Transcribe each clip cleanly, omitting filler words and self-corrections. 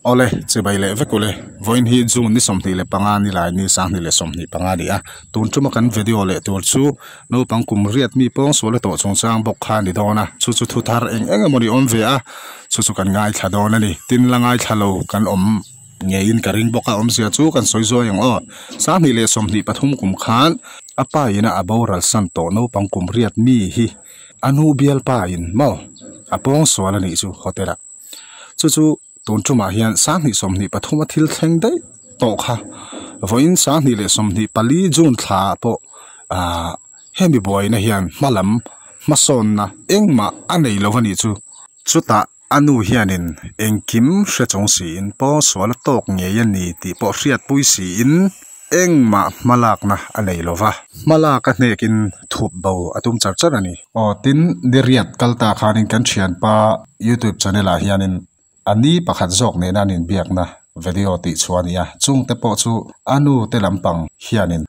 Awle, chibai leh vek ule. Vawiin hi June ni 25 ni lai ni 2025 a ni a. Tun tuma kan video leh tur chu naupang kum riat mi pawng sual a tawh chungchang bawk kha a ni dawn a. Chu chu thu thar eng eng emaw ni awm ve a, chu chu kan ngaithla dawn a ni. Tin la ngaithla lo kan awm ngeiin ka ring bawk a, awmzia chu kan sawi zuai ang aw. 2023 kum khan a pa ina a boral san tawh naupang kum riat mi hi a nu bialpa in maw a pawng sual a nih chu hotel ah. Chu chu tun tumah hian 2023 a thil thleng daih tawh kha vawiin 2024 June thla ah pawh ah hemi buaina hian hma lam hmasawnna engmah a nei lo a nih chu. Chutah a nu hianin engkim hre chung siin pawng sual a tawk ngei a ni tih pawh hriatpui siin engmah hma lakna a nei lo va. Hma lak a hnekin thup bo a tum char char a ni. Aw tin, Niriat kal ta khanin kan thianpa youtube channel ah hianin a ni pakhat zawk nena an inbiakna video tih chhuah a ni a, chungte pawh chu a nu te lampang hianin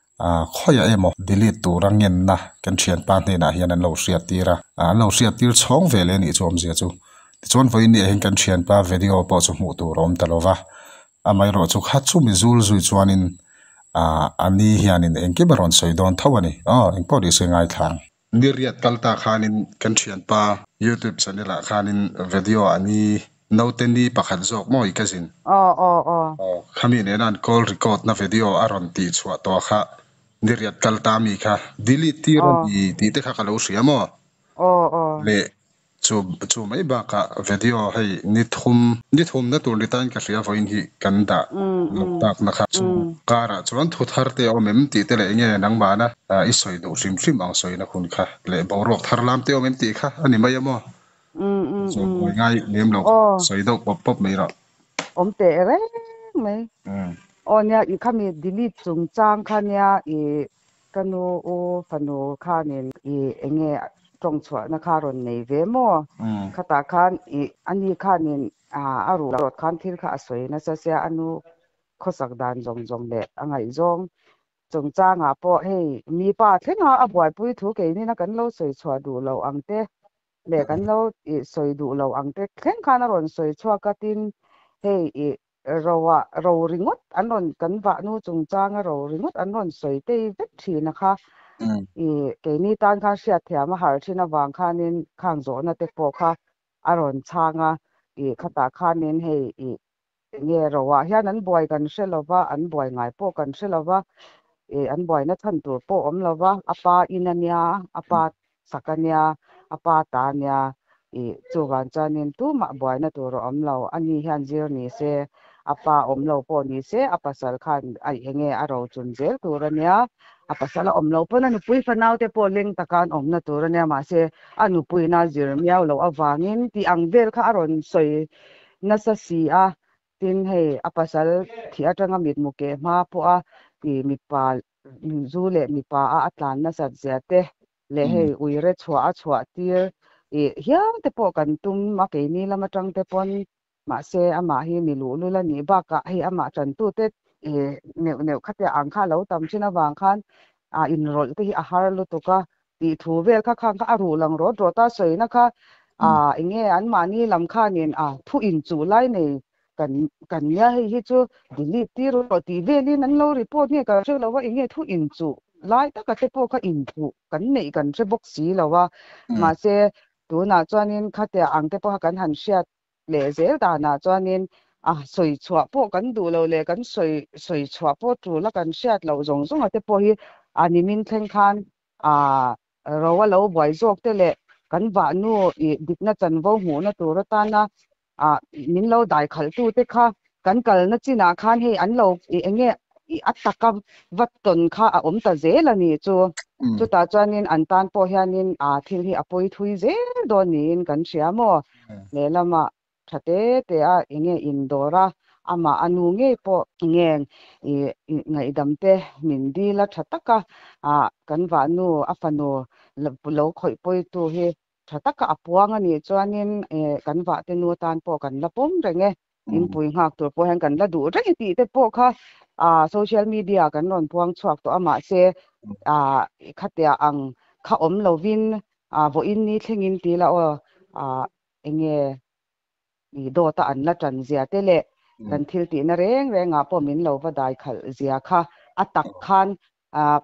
khawiah emaw delete tura ngenna kan thianpa hnenah hian an lo hriat tir a, an lo hriat tir chhawng ve leh a nih chu awmzia chu. Tichuan vawiin ni ah hian kan thianpa video pawh chu hmuh tur a awm ta lo va, amaherawh chu kha chumi zul zui chuanin ah a ni hianin engkim a rawn sawi dawn tho a ni. Aw engpawh ni se ngaithla ang. Niriat kal ta khanin kan thianpa youtube channel ah khanin video a ni naute ni pakhat zawk maw i cousin? Aw aw aw. Aw khami nena an call record na video a rawn tih chhuah tawh kha niriat kal ta mi kha delete tir a ni tih te kha ka lo hria maw? Aw aw. Leh Chu chu mai bakah video hei ni thum ni thumna tur ni tain ka hria vawiin hi kan dah lawk takna kha chu karah chuan thu thar te a awm em tih te leh enge nangmahna i sawi duh hrim hrim ang sawina hun kha leh boruak thar lam te a awm em tih kha a ni mai a maw? Zawh buai ngai lem lo sawi deuh pawp pawp mai rawh. Awm teh reng mai. Aw nia i khami delete chungchang kha nia i Ka nu u fanu khanin i enge tawng chhuahna kha rawn nei ve maw? Khatah khan i ani khanin a ruh rawt khan thil kha a sawi nasa sia a nu khawsak dan zawng zawng leh a ngaihzawng chungchangah pawh hei mipa thlenga a buaipui thu keinina kan lo sawi chhuah duh loh ang te leh kan lo i sawi duh loh ang te thleng khan a rawn sawi chhuak a tin hei i Roa ro ringawt an rawn kan vahnu chungchanga ro ringawt an rawn sawi tei vek thin a kha. I keini tan khan hriatthiam a har thin avang khanin khang zawhna te pawh kha a rawn chhang a, i khatah khanin hei i enge roah hian an buai kan hre lova, an buai ngai pawh kan hre lova, i an buaina chhan tur pawh awm lova, a pa in a nia, a pa sak a nia, a pa ta a nia, ih chuvang chuanin tumah buaina tur a awm lo, ani hian zir ni se, a pa awm lo pawh ni se, a pasal khan a eng nge a rochun zel tur a nia, a pasal a awm lo pawn a nupui fanau te pawh leng taka an awmna tur a nia, mahse a nupuina zir miau loh avangin tih ang vel kha a rawn sawi nasa si a, tin hei a pasal thih atanga mitmu keh hma pawha ih mipa Zu leh mipa a a tlan nasat zia te leh hei uire chhuah a chhuah tir ih hial te pawh kan tum a keini lam atang te pawn mahse amah hi mi luhlul a nih bakah hei amah tantu te ih neuh neuh khatia ang kha a lo tam thin avang khan ah inrawlh te hi a har lutuk a tih thu vel kha khang kha a ruh lang rawt rawt a sawina kha ah eng nge anmahni lam khanin ah thu inchuh lai nei kan kan nia hei hi chu delete tir rawh tih velin an lo report nge ka hre lo a eng nge thu inchuh lai taka te pawh kha inchuh kan neih kan hre bawk si lo a mahse tunah chuanin khatia ang te pawh kha kan han hriat leh zel danah chuanin a sawi chhuah pawh kan duh lo leh kan sawi sawi chhuah pawh tul a kan hriat loh zawng zawng a te pawh hi a nimin thleng khan a ro a lo buai zawk te leh kan vahnu ih dikna chanvo hmuhna tur atana ah min lo dai khalh tu te kha kan kalna chinah khan hei an lo ih eng nge ih a taka va tawn kha a awm ta zel a ni chu. Chutah chuanin an tan pawh hianin ah thil hi a pawi thui zel dawn niin kan hria maw? Lehlamah tha te te a eng nge indawr a, amah a nu ngei pawh nge ih ngaihdam te min dil a tha taka ah kan vahnu a fanu lo khawih pawitu hi tha taka a puang a nih chuanin eh kan vahte nu atan pawh kan la pawm reng e, inpui nghak tur pawh hian kan la duh reng e tih te pawh kha ah social media kan rawn puang chhuak tawh a mahse ah khatia ang kha awm lovin ah vawiin ni thlengin ti la aw ah eng nge i dawta an la tan zia te leh Kan thil tihna reng rengah pawh min lo va dai khalh zia kha a tak khan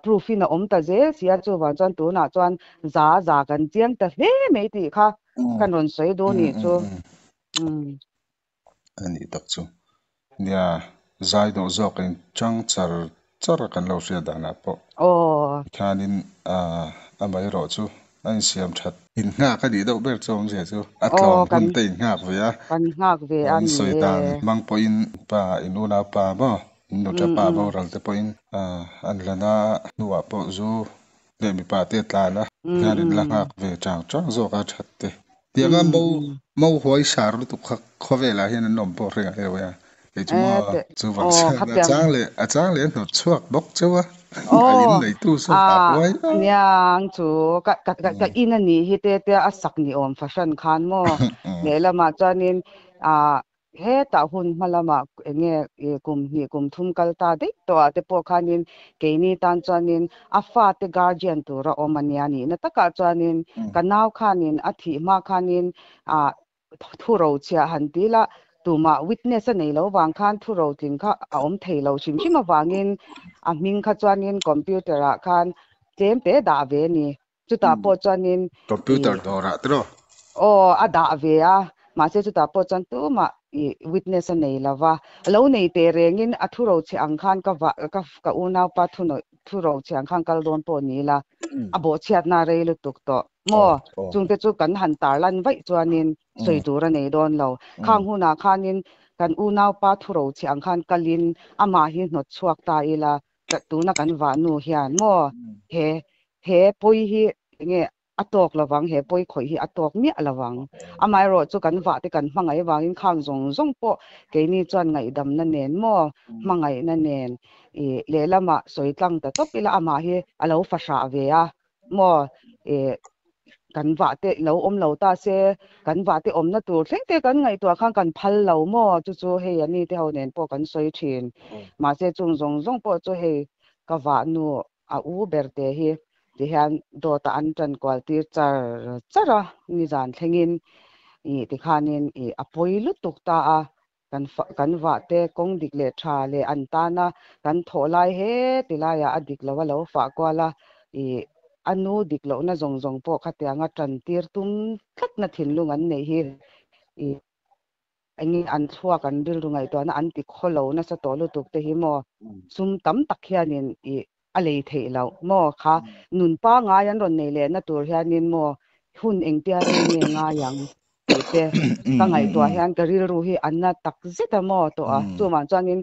proof in a awm ta zel sia, chuvang chuan tunah chuan za za kan chiang ta hle mai tih kha kan rawn sawi duh nih chu. A nih tak chu. Nia, zai dawh zawk in chang char char a kan lo hriat danah pawh. Aw. Tikhanin amaherawh chu a insiam that. Innghak a nih deuh ber chu awmzia chu a tlawm hun te innghak ve a. Kan nghak ve a An ni sawi e. dan hmang pawhin pa in unau pa maw in nuṭa pa boral te pawhin an la na hnuah pawh zu leh mipa te a tlan a. Hian in la nghak ve chang chang zawk a that te. Tianga mo mo huai sar lutuk kha khawvelah hian an awm pawh hreng a hleuh e a. Kei chu maw chuvang chuan a chang leh a chang leh a hnawt chhuak bawk cheu a. A in neitu saw a huai a. Niang chu ka ka ka in a nih hi te te a sak ni awm fahran khan maw lehlamah chuanin ah Hetah hun hma lamah eng nge kum hnih kum thum kal ta daih tawh ah te pawh khanin keini tan chuanin a fate guardian tura awm a nia nihna takah chuanin ka nau khanin a thih hma khanin ah thu ro chhiah han ti la tumah witness a nei lo vang khan thu ro tling kha a awm thei lo hrim hrim avangin a hming kha chuanin computer ah khan tlem te dah ve a ni. Chutah pawh chuanin Computer dawrah te rawh. Aw, a dah ve a, mahse chutah pawh chuan tumah i witness a nei lo va. Lo nei teh rengin a thu rochhe ang khan ka va ka ka unaupa thu nawi thu rochhe ang khan kal dawn pawh ni ila, a bawhchhiatna a rei lutuk tawh maw? Chungte chu kan han tarlan vaih chuanin sawi tur a nei dawn lo. Khang hunah khanin kan unaupa thu rochhe ang khan kalin amah hi hnawt chhuak ta ila, tuna kan vahnu hian maw he he pawi hi enge a tawk lovang he pawi khawih hi a tawk miah lovang amaherawh chu kan vah te kan hmangaih avangin khang zawng zawng pawh keini chuan ngaihdamna nen maw hmangaihna nen ih lehlamah sawi tlang ta tawp ila amah hi a lo fahrah ve a maw ih kan vah te lo awm lo ta se kan vah te awmna tur thleng te kan ngaihtuah khan kan phal lo maw chu chu hei ani te ho nen pawh kan sawi thin mahse chung zawng zawng pawh chu hei ka vah nu a u ber te hi ti hian dawt ah an tan kual tir char char a nizan thlengin ih tikhanin ih a pawi lutuk ta a Kan kan vah te kawng dik leh tha leh an tana kan thawh lai he ti laiah a dik lo a lo fah kual a, ih a nu dik lohna zawng zawng pawh khatianga tan tir tum tlatna thinlung an neih hi ih enge an thluak an rilru ngaihtuahna an ti khaw lo nasa tawh lutuk te hi maw sum tam tak hianin ih a lei theih loh maw kha nun pangai an rawn nei lehna tur hianin maw hun engtia rei nge ngai ang tih te ka ngaihtuah hian ka rilru hi a na tak zet a maw tawh a chuvang chuanin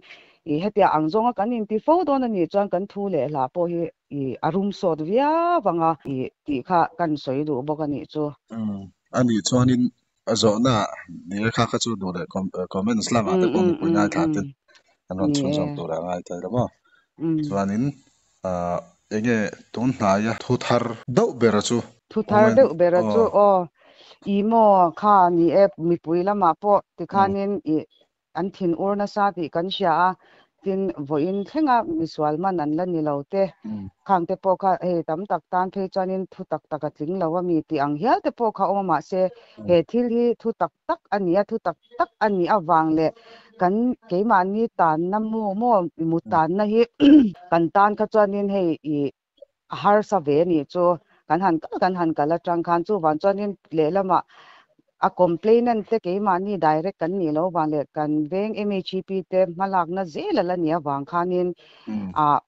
ih hetia ang zawnga kan inti fo dawn a nih chuan kan thu leh hla pawh hi ih a rum sawt viau ang a ih tih kha kan sawi duh bawk a nih chu. A nih chuanin a zawhna ni e kha kha chu duh leh comments lamah te pawh mipui ngaithla te an rawn chhunzawm tur a ngai thei lo maw. Chuanin enge tun hnaia thu thar deuh bera chu. Thu thar deuh bera chu aw i maw kha ni e mipui lamah pawh tikhanin i An thin ur nasa tih kan hria a, tin vawiin thlenga misual man an la ni lo te, khang te pawh kha hei tam tak tan phei chuanin thu tak tak a tling lo a mi tih ang hial te pawh kha awm a mahse he thil hi thu tak tak a ni a, thu tak tak a nih avang leh kan keimahni tanna mu maw mu tanna hi kan tan kha chuanin hei ih a harsa ve a nih chu kan han kal kan han kal atang khan chuvang chuanin lehlamah a complainant te keimahni direct kan nih loh avang leh kan veng M_H_P te hmalakna zel a la nih avang khanin ah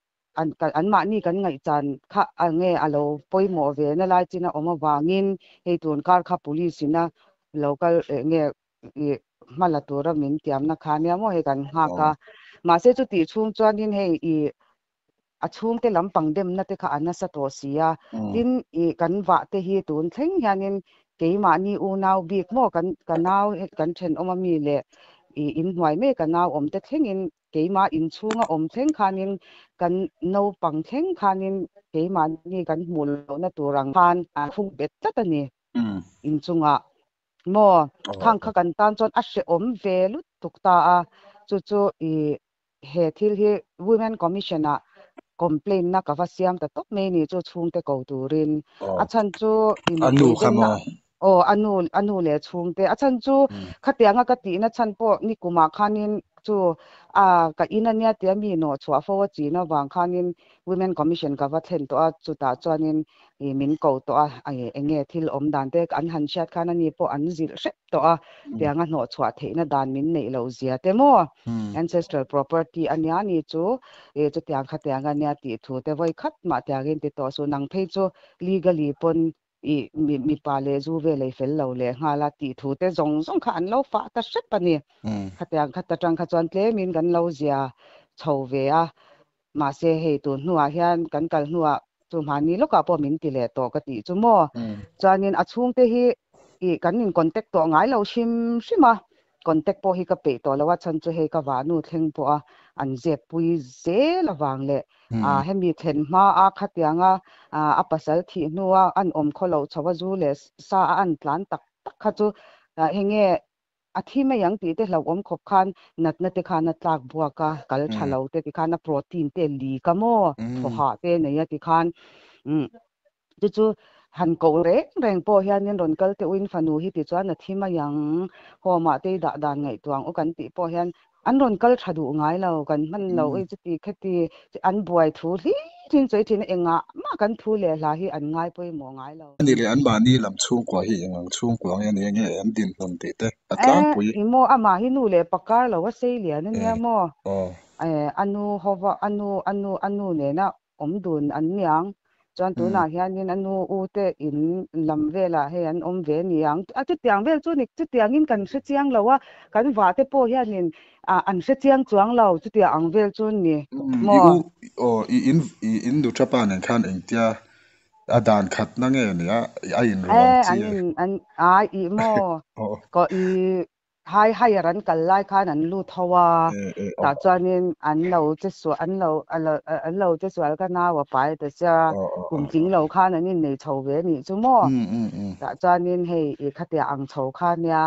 an anmahni kan ngaihchan kha enge a lo pawimawh ve na lai chin a awm avangin hei tun kar kha police ina lo kal enge ih hma la tura min tiamna kha nia maw hei kan nghak a mahse chutih chhung chuanin hei ih a chhungte lampang demna te kha a nasa tawh si a, tin ih kan vah te hi tun thleng hianin keimahni unau bik maw kan ka nau kan thenawm ami leh ih inhnuai mek a nau awm te thlengin keimah inchhunga awm thleng khanin kan naupang thleng khanin keimahni kan hmuh lohna tur ang khan a khung bet tlat a ni inchungah maw khang kha kan tan chuan a hrehawm ve lutuk ta a chu chu ih He thil hi Women Commission ah complaint na ka va siam ta tawp mai ni chu chhungte ko turin. A chhan chu i mipui demna aw a nu a nu leh chhungte a chhan chu khatianga ka tihna chhan pawh nikumah khanin chu a ka in ania tia mi nawh chhuah fo a chin avang khanin Women Commission ka va thlen tawh a, chutah chuanin ih min ko tawh a, eng nge thil awm dan te an han hriat khan ani pawh an zilh hrep tawh a, tianga hnawh chhuah theihna dan min neih loh zia te maw ancestral property ania ni chu ih chutiang khatiang ania tih thu te vawi khat mah tiangin ti tawh suh, nang phei chu legally pawn ih mipa leh zu vel ei fel lo leh nghal a tih thu te zawng zawng kha an lo fah ta hrep a ni. Khatiang khat atang kha chuan tlemin kan lo zia chho ve a, mahse hei tun hnuah hian kan kal hnuah chu hmani lawkah pawh min ti leh tawh ka tih chu maw. Chuanin a chhungte hi ih kan in contact tawh ngai lo hrim hrim a, Contact pawh hi ka peih tawh lo a, chhan chu hei ka vahnu thleng pawh a an zep pui zel avang leh hemi thlen hma a khatianga a pasal thih hnua an awm khaw loh chho a zu leh sa a an tlan tak tak kha chu henge a thi mai ang tih te hlauhawm khawp khan natna te khan a tlak buak a, kal tha lo te tikhan a protein te leak a maw thaw hah te nei a tikhan Chu chu han koh reng reng pawh hianin rawn kal teh uin fanu hi tichuan a thi mai ang, home ah te i dah dan ngaihtuah ang u kan tih pawh hian an rawn kal tha duh ngai lo, kan hman lo ei chuti khati an buai thu hlir thin sawi thin a, engah mah kan thu leh hla hi an ngai pawimawh ngai lo. Ani leh anmahni lam chhungkua hi eng ang chhungkua nge nia nge an dinhmun tih te a tlangpui. E, i maw amah hi nu leh pakar lo a sei lian ania maw? E, a nu hova a nu a nu a nu nena awm dun an niang. Chuan tunah hianin a nu u te in lam velah hei an awm ve niang. A chutiang vel chu ni, chutiangin kan hre chiang lo a, kan vah te pawh hianin an hre chiang chuang lo, chutiang ang vel chu ni maw? I u aw i in i in nu thapa nen khan engtia a dan khatna nge nia a inru ang chi? E an in an a ih maw? Ko i Hai higher an kal lai khan an lut ho a, tah chuanin an lo che sual an lo an lo che sual ka nau a pai ta sia, kum tling lo khan an innei chho ve anih chu maw? Tah chuanin hei i khatia ang chho kha nia,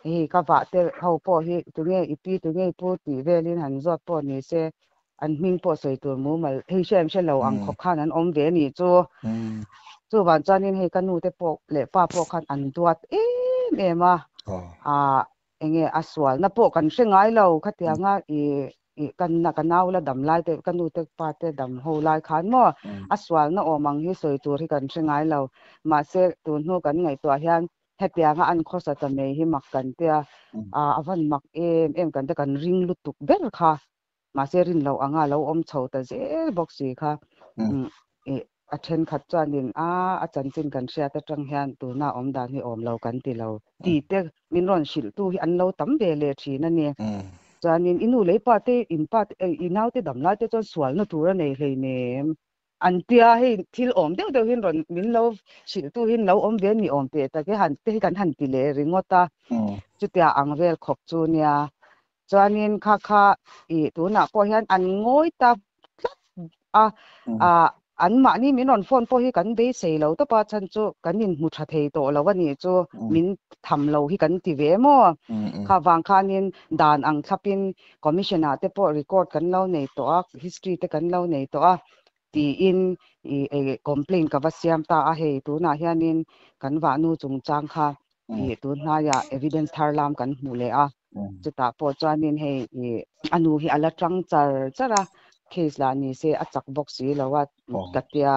hei ka vah te ho pawh hi tunge i pi tunge i pu tih velin han zawt pawh ni se, an hming pawh sawi tur mumal hei hre em hre lo ang khawp khan an awm ve anih chu. Chuvang chuanin hei ka nu te pawh leh pa pawh khan an duat em em a, ah enge a sualna pawh kan hre ngai lo khatianga i i ka ka nau la dam lai te ka nu te pa te dam ho lai khan maw a sualna awm ang hi sawi tur hi kan hre ngai lo. Mahse tun hnu kan ngaihtuah hian Hetianga an khawsa ta mai hi mak kan tia, a van mak em em kan tia kan ring lutuk ber kha, mahse rin loh anga lo awm chho ta zel bawk si kha. Ih a thenkhat chuanin a a chanchin kan hriat atang hian tuna awm dan hi awm lo kan ti lo tih te min rawn hrilh tu hi an lo tam ve leh thin a ni. Chuanin i nu leh i pa te in pa te i naute dam lai te chuan sualna tur a nei hleinem. An tia hei thil awm deuh deuh hin rawn min lo hrilh tu hin lo awm ve ni awm teh tak hi han te hi kan han ti leh ringawt a, chutia ang vel khawp chu nia. Chuanin kha kha ih tunah pawh hian an ngawi ta tlat a, ah an mahni min rawn phone pawh hi kan beisei lo tawp a, chhan chu kan inhmu tha thei tawh lo a nih chu min tham lo hi kan ti ve maw? Kha vang khanin dan ang thlapin Commission ah te pawh record kan lo nei tawh a, history te kan lo nei tawh a tiin i complaint ka va siam ta a, hei tunah hianin kan vahnu chungchang kha i tun hnaiah evidence thar lam kan hmuh leh a, chutah pawh chuanin hei i a nu hi a la tang char char a, case lah ni se a chak bawk si lo a ka tia,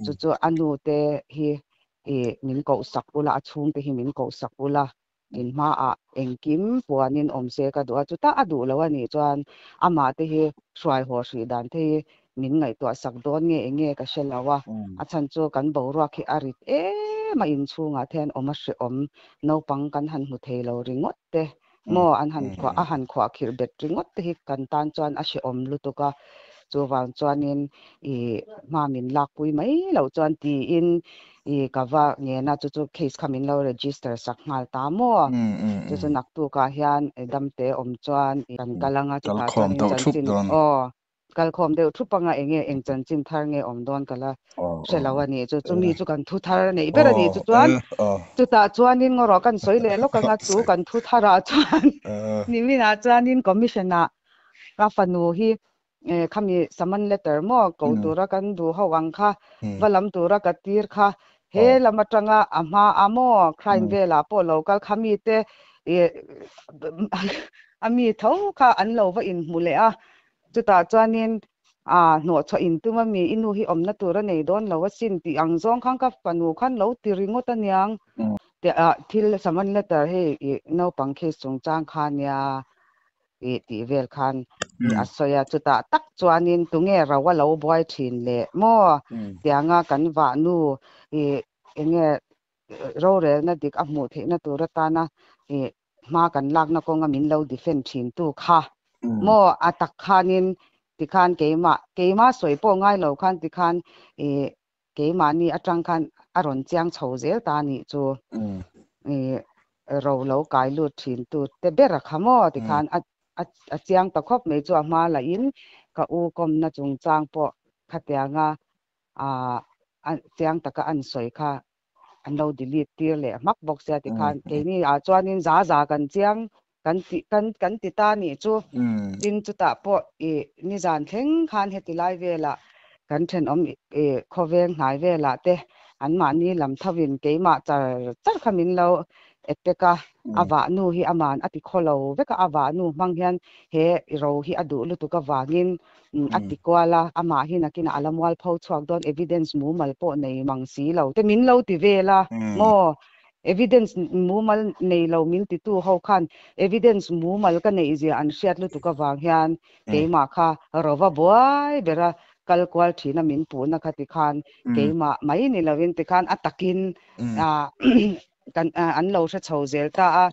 chu chu a nu te hi i min kohsak ula, a chhungte hi min kohsak ula In hmaah engkim puanin awm se ka duh a, chutah a duh lo a nih chuan amah te hi hruai haw hrih dan te hi min ngaihtuah sak dawn nge eng nge ka hre lo a, a chhan chu kan boruak hi a rit em a, inchhungah te hian awm a hrehawm, naupang kan han hmu thei lo ringawt te maw an han khuah a han khuah khirh bet ringawt te hi kan tan chuan a hrehawm lutuk a, chuvang chuanin ih hma min lakpui mai loh chuan tiin I ka va ngen a, chu chu case kha min lo register sak nghal ta maw? Chu chu naktukah hian damte awm chuan kan kal anga chutah chuan in chanchin aw kalkhawm deuh thup anga eng nge eng chanchin thar nge awm dawn ka la hre lo a ni. Chu chu mi chu kan thu thar neih ber a ni chu chuan chutah chuanin ngaw rawh kan sawi leh lawk anga chu kan thu tharah chuan niminah chuanin commission-ah ka fanu hi Khami summon letter maw ko tura kan duh ho ang kha, va lam tura ka tir kha, he lam atanga a hma a maw crime velah pawh lo kal khami te a mi tho kha an lo va inhmu leh a, chutah chuanin aa hnawhchhuah in tum ami i nu hi awmna tur a nei dawn lo asin tih ang zawng khan ka fanu khan lo ti ringawt aniang. Thil summon letter hei i naupang case chungchang kha nia i tih vel khan a sawi a, chutah tak chuanin tunge ro a lo buai thin le maw tianga kan vahnu i enge rorelna dik a hmuh theihna tur atana i hma kan lakna kawnga min lo defend thin tu kha maw a tak khanin tikhan keimah keimah sawi pawh ngai lo khan tikhan i keimahni atang khan a rawn chiang chho zel ta nih chu i ro lo kai lut thin tu te ber a kha maw tikhan a a chiang ta khawp mai chu a hma lah in ka u kawmna chungchang pawh khatianga a chiang taka an sawi kha an lo delete tir leh hmak bawk sia tikhan keini ah chuanin za za kan chiang kan ti kan kan ti ta nih chu. Tin chutah pawh i nizan thleng khan heti lai velah kan thenawm i khawveng hnai velah te anmahni lam thovin keimah char char kha min lo attack a, a vah nu hi aman a ti khaw lo vek a, a vah nu hmang hian he ro hi a duh lutuk avangin a ti kual a, amah hi nakinah a la mual pho chhuak dawn evidence mumal pawh nei mang si lo te min lo ti vel a maw? Evidence mumal nei lo min titu ho khan evidence mumal ka neih zia an hriat lutuk avang hian keimah kha rova buai bera kal kual thina min puhna kha tikhan keimah mai ni lovin tikhan a takin kan an lo hre chho zel ta a,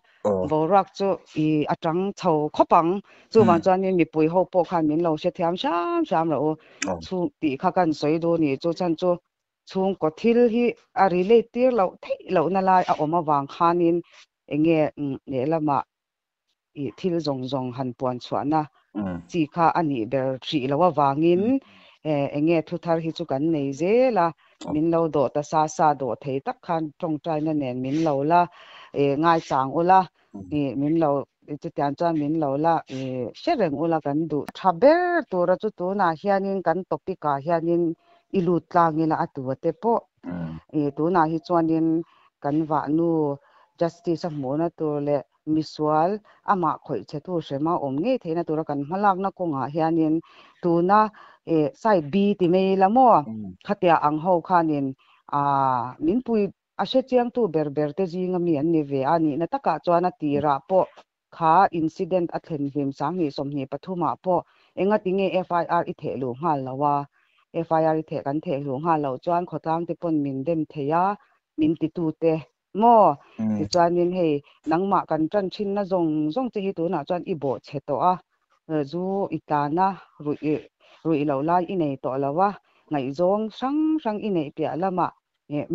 boruak chu i a tang chho khawp ang. Chuvang chuanin mipui ho pawh khan min lo hrethiam hram hram loh u. Chhung tih kha kan sawi duh ni chu chan chu chhungkaw thil hi a relate tir loh theih lohna lai a awm avang khanin enge lehlamah i thil zawng zawng han puan chhuahna chi kha a nih ber hrih loh avangin enge thu thar hi chu kan nei zel a, min lo dawh ta sa sa dawh thei tak khan tawngtaina nen min lo la ngaichang ula, min lo chutiang chuan min lo la hre reng ula kan duh. Tha ber tura chu tunah hianin kan topic ah hianin i lut tlang ila a tua te pawh tunah hi chuanin kan vahnu justice a hmuhna tur leh misual amah khawih che tu hrema awm ngei theihna tura kan hmalakna kawngah hianin tuna side B ti mai ila maw khatia ang ho khanin min pui a hre chiangtu ber ber te zinga mi an ni ve a nihna takah chuan a tirah pawh kha incident a thlen hlim 2023 ah pawh enga tinge FIR i theh luh nghal lo a, FIR i theh kan theh luh nghal loh chuan khawtlang te pawn min dem thei a min titu te maw tichuanin hei nangmah kan tan thinna zawng zawng che hi tunah chuan i bawh chhe tawh a, zu i tlana ruih ruih loh lai i nei tawh lo a, ngaihzawng hrang hrang i neih piah lamah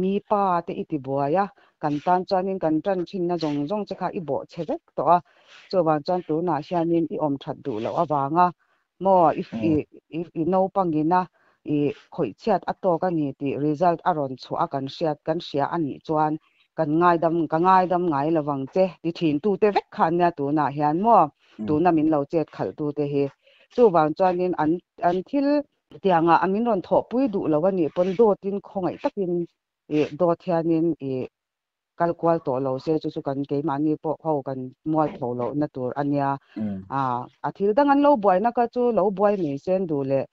mi pa te i ti buai a, kan tan chuanin kan tan thinna zawng zawng che kha i bawh chhe vek tawh a, chuvang chuan tunah hianin i awm that duh loh avanga maw i i naupangina i khawih chhiat a tawk a ni tih result a rawn chhuah a kan hriat kan hria a nih chuan kan ngaidam ka ngaidam ngai lovang che ti thin tu te vek khan nia tunah hian maw tuna min lo chet khalh tu te hi. Chuvang chuanin an an thil tianga a min rawn thawhpui duh lo a nih pawn dawtin khawngaih takin i dawt hianin i kal kual tawh lo se chu chu kan keimahni pawh ho kan mual pho lohna tur a nia. A thil dang an lo buaina kha chu lo buai mai sen duh leh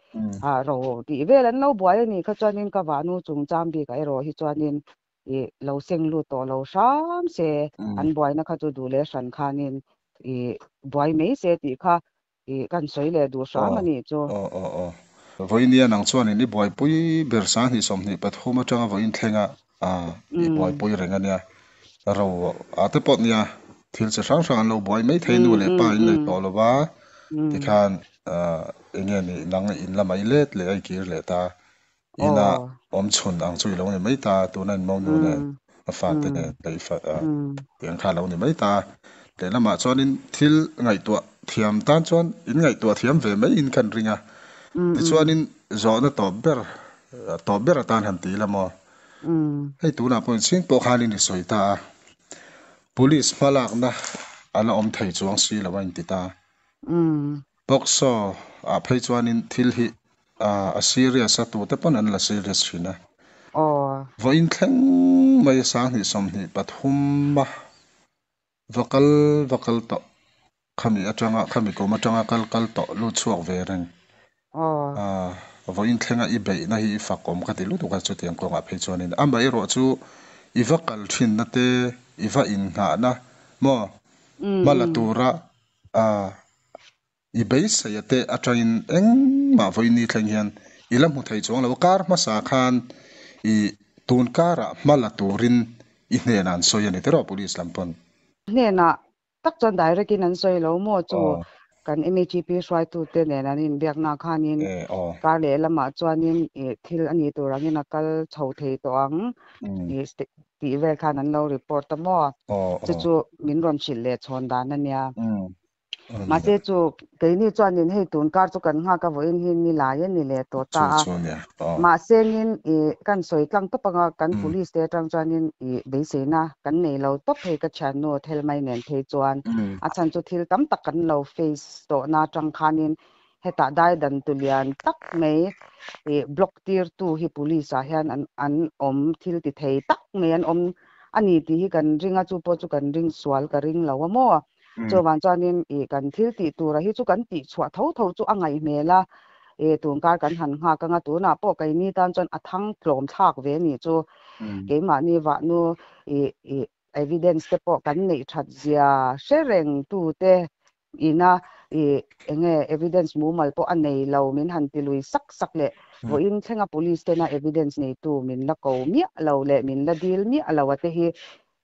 ro tih vel an lo buai a nih kha chuanin ka vahnu chungchang bikah erawh hi chuanin i lo seng lut tawh lo hram se an buaina kha chu duh leh hran khanin i buai mai se tih kha i kan sawi leh duh hram a nih chu. Aw aw aw. Vawinia nang chuanin i buaipui ber 2023 atanga vawiin thlenga i buaipui reng a nia. Ro a te pawh nia thil chi hrang hrang an lo buai mai thei nu leh pa in nei tawh lova tikhan enge ni nang in lamah i let leh a i kir leh ta. Ina awm chhun ang chu i lo ni mai ta tuna in mo nu nen a fate nen leh i fa tiang kha a lo ni mai ta. Lehlamah chuanin thil ngaihtuah thiam tan chuan in ngaihtuah thiam ve mai in kan ring a. Tichuanin zawhna tawp ber tawp ber atan han ti ila maw? Hei tunah pawhin chhing pawh khanin i sawi ta a, police hmalakna a la awm thei chuang si lo a inti ta. POCSO ah phei chuanin thil hi a serious a, tute pawn an la serious thin a. Vawiin thleng mai 2023 a va kal va kal tawh. Khami atanga khami kum atanga kal kal tawh lut chhuak ve reng. Aaa vawiin thlenga i beihna hi i fak awm ka ti lutuk a chutiang kawngah phei chuanin amaherawhchu i va kal thinna te i va innghahna maw hma la tura aaa i beisei a te atangin engmah vawiin ni thleng hian i la hmu thei chuang lo a kar hmasa khan i tun karah hma la turin i hnenah an sawi a ni tiraw police lam pawn. Hnenah tak chuan direct in an sawi lo maw chu kan MHP hruaitute nen an inbiakna khanin kar leh lamah chuanin thil a nih tur angin a kal chho thei tawh ang tih vel khan an lo report a maw chu chu min rawn hrilh leh chhawn dan a nia. Mahse chu keini chuanin hei tun kar chu kan nghak a vawiin hi ni lai a ni leh tawh ta a. Mahsengin ih kan sawi tlang tawp anga kan police te atang chuanin ih beiseina kan nei lo tawp hei ka thiannu Thelmai nen phei chuan a chhan chu thil tam tak kan lo face tawhna atang khanin hetah daidan tu lian tak mai ih block tirtu hi police ah hian an an awm thil ti thei tak mai an awm a ni tih hi kan ring a chu pawh chu kan ring sual ka ring lo a maw. Chuvang chuanin ih kan thil tih tura hi chu kan tih chhuah tho tho chu a ngaih hmel a, ih tunkar kan han nghak anga tunah pawh keini tan chuan a thang tlawm thlak ve nih chu keimahni vahnu ih ih evidence te pawh kan neih that zia hre reng tute ina ih enge evidence mumal pawh a nei lo min han ti lui sak sak leh vawiin thlenga police tena evidence neitu min la ko miah lo leh min la dil miah lo a te hi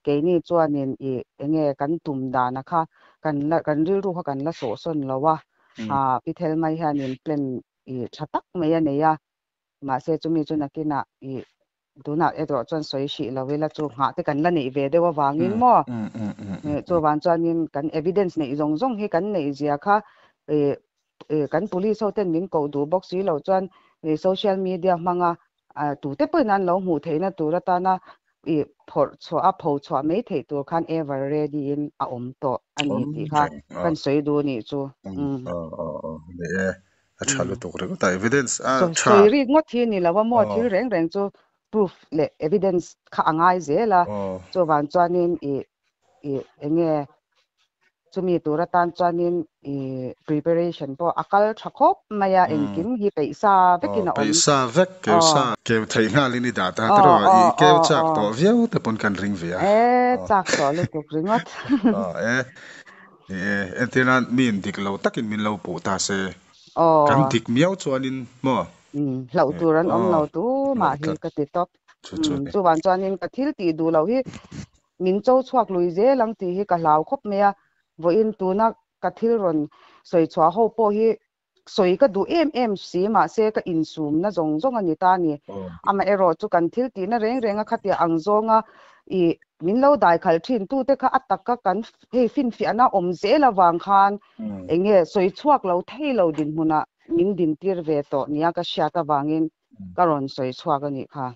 Keini chuanin i enge kan tum dana kha kan la kan rilru kha kan la sawhsawn lo a, aa Pi Thelmai hianin plan i tha tak mai a nei a, mahse chumi chu nakinah i tunah erawh chuan sawi hrih lo ila chu nghah te kan la neih ve deuh avangin maw chuvang chuanin kan evidence neih zawng zawng hi kan neih zia kha i kan police ho ten min koh duh bawk si loh chuan social media hmanga tute pawhin an lo hmuh theihna tur atana i phawrh chhuah a pho chhuah mai theih tur khan ever ready in a awm tawh a ni tih kha kan sawi duh nih chu. Ni e, a tha lutuk ringawt a, evidence a tha. Sawi rik ngawt hi ni lo a maw, thil reng reng chu proof leh evidence kha a ngai zel a, chuvang chuanin i i enge chumi tur atan chuanin i preparation pawh a kal tha khawp mai a, engkim hi peih sa vekin a awm. Peih sa vek, keu sa, keu theih nghalin i dah ta tiraw, i keu chak tawh viau te pawn kan ring ve a. E, chak tawh lutuk ringawt. E, ni e, entir nan miin dik lo takin min lo puh ta se, kan dik miau chuanin maw? Hlauh tur an awm lo tumah hi ka ti tawp. Chuvang chuanin ka thil tih duh loh hi Min cho chhuak lui zel ang tih hi ka hlau khawp mai a, vawiin tuna ka thil rawn sawi chhuah ho pawh hi sawi ka duh em em si mahse ka insumna zawng zawng a ni ta a ni. Amaherawh chu kan thil tihna reng reng a khatiah ang zawnga i min lo dai khalh thin tute kha a taka kan hei finfiahna awm zel avang khan eng nge sawi chhuak lo thei lo dinhmunah min dintir ve tawh nia ka hriat avangin ka rawn sawi chhuak a nih kha.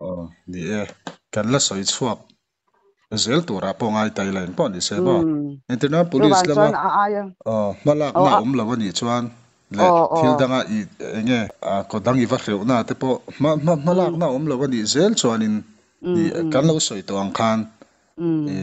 Aw, ni e. Kan la sawi chhuak zel turah pawh ngai ta ila engpawh ni se maw? Engtin a police lama hma lakna a awm lo a nih chuan leh thil danga i eng nge kaw dang i va hreuhna te pawh hma hma lakna a awm lo a nih zel chuanin i kan lo sawi tawh ang khan i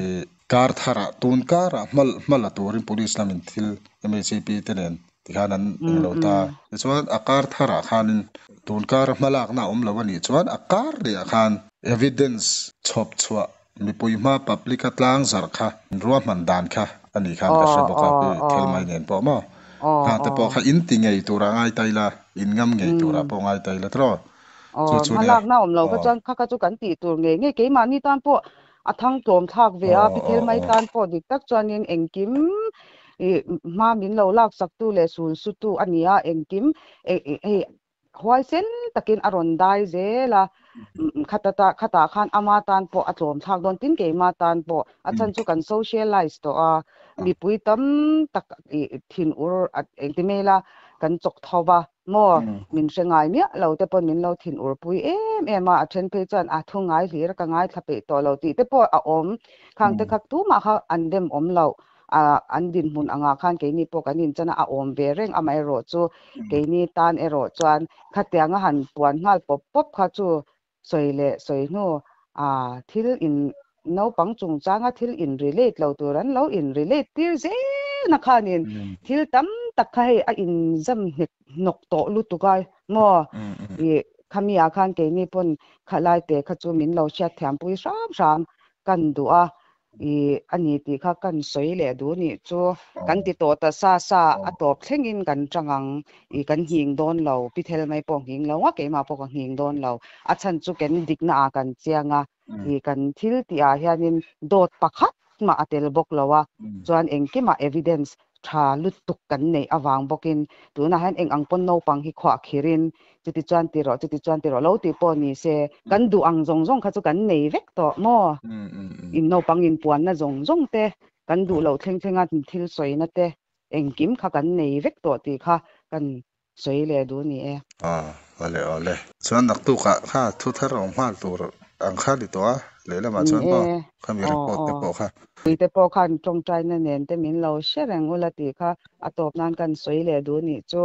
kar tharah tun karah hma hma la turin police lamin thil MHP te nen Tikhan an englo ta. Tichuan a kar tharah khanin tun kara hmalakna a awm lo a nih chuan a kar lehah khan evidence chhawp chhuah mipui hma public a tlang zarh kha ruahman dan kha a nih khan ka hre bawk a, pi Thelmai nen pawh maw? Hna te pawh kha in ti ngei turah ngai ta ila, in ngam ngei turah pawh ngai ta ila tiraw? Chu chu nia. Hmalakna awm lo kha chuan kha kha chu kan tih tur ngei ngei keimahni tan pawh a thang tlawm thlak ve a, pi Thelmai tan pawh dik tak chuanin engkim ih hma min lo lak sak tu leh sul su tu a ni a, engkim hei huaisen takin a rawn dai zel a, khata ta khatah khan ama tan pawh a tlawm thlak dawn tin keima tan pawh a chhan chu kan socialize tawh a, mipui tam tak ih thinur engti mai ila kan chawk tho va. Maw? Min hre ngai miah lo te pawn min lo thin ur pui em em a, a then phei chuan a thu ngai hlir a ka ngaithla peih tawh lo tih te pawh a awm. Khang te kha tumah kha an dem awm loh, an dinhmun angah khan keini pawh kan inchan a, a awm ve reng amaherawh chu keini tan erawh chuan khatianga han puan nghal pawp pawp kha chu sawi leh sawi hnu a thil in naupang chungchanga thil in relate lo tur an lo in relate tir zel na khanin thil tam tak kha hei a inzam hnek hnawk tawh lutuk a maw i khami ah khan keini pawn khalai te kha chu min lo hriatthiam pui hram hram kan duh a i ani tih kha kan sawi leh duh nih chu kan ti tawh ta sa sa a tawp thlengin kan tang ang i kan nghing dawn lo pi thel mai pawh nghing lo a keimah pawh ka nghing dawn lo a chhan chu kan dikna ah kan chiang a i kan thil tih ah hianin dawt pakhat mah a tel bawk lo a chuan engkimah evidence tha lutuk kan neih avang bawkin tunah hian eng ang pawn naupang hi khuah khirin chuti chuan ti rawh chuti chuan ti rawh lo tih pawh ni se kan duh ang zawng zawng kha chu kan nei vek tawh maw in naupang in puanna zawng zawng te kan duh loh thleng thlenga thil sawina te engkim kha kan nei vek tawh tih kha kan sawi leh duh ni e. Aw awle awle. Chuan naktukah kha thu thar awm nghal tur ang kha ni tawh a lehlamah Ni chuan e maw khami aw report te aw pawh kha. Puite pawh khan tawngtaina nen te min lo hre reng ula tih kha a tawp nan kan sawi leh duh nih chu.